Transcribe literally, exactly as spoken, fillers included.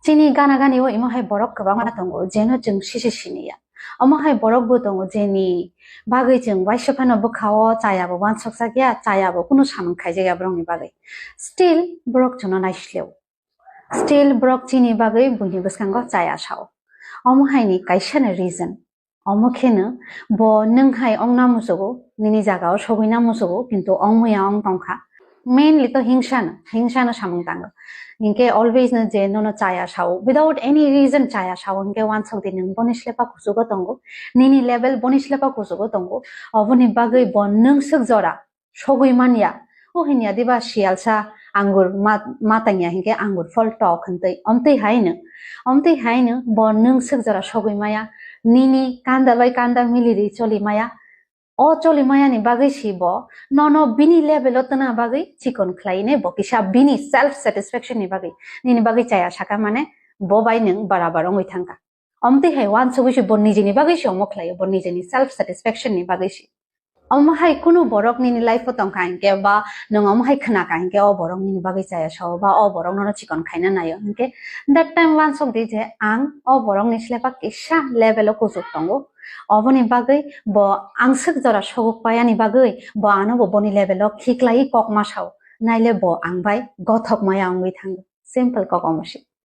Chini gana gani o imo hai borok kwbangma tongo, jeno chwng sisi siniya. Omo hai borok bo tongo, jeni bagwi chwng waisa phano bwkha o chaya bo wansok jakya, chaya bo kunu samung khaijak ya borokni bagwi. Still borok chwngno naisleo. Still borok chini bagwi buini bwskango chaya sao. Omo haini kaisa ni reason. Omo kheno bo nwng hai ongna musugo, nini jaga o sogwi na musugo, kintu ongmuya ong tongkha. Mainly to hingsa no, hingsa no samung tango. Hinkhe always no je nono chaya sao, without any reason chaya sao, hinkhe wansok di nwng boni slepa kuchugo tongo, nini level boni slepa kuchugo tongo, oboni bagwi bo nwng swk jora sogwi manya. O hinya diba siyalsa angur ma-, ma tangya hinkhe angur phol tok hwntwi. Omtwi haino, omtwi haino bo nwng swk jora sogwi maya, nini kanda bai kanda miliri choli maya. O choli maya ni bagwi si bo nono bini level o tona bagwi chikon khlai ne bo kisa bini self satisfaction ni bagwi, nini bagwi chaya saka mane bo bai nwng barabar wngwi thangkha. Omtwi hai wansugwi si bo nijini bagwi si omo khlaio, bo nijini self satisfaction ni bagwi si. Omo hai kunu borok nini life o tongkha hinkhe ba nwng omo hai khwnakha hinkhe o borok nini bagwi chaya sao ba o borok nono chikon khaina naio hinkhe that time wansuk di je ang o borok ni slepak kisa level o kuchuk tongo. Oboni bagwi bo ang swk jora sogok payani bagwi bo ano bo boni level o khiklaiwi kok ma sao. Naile bo ang bai gothok maya wngwi thango. Simple kok omo si.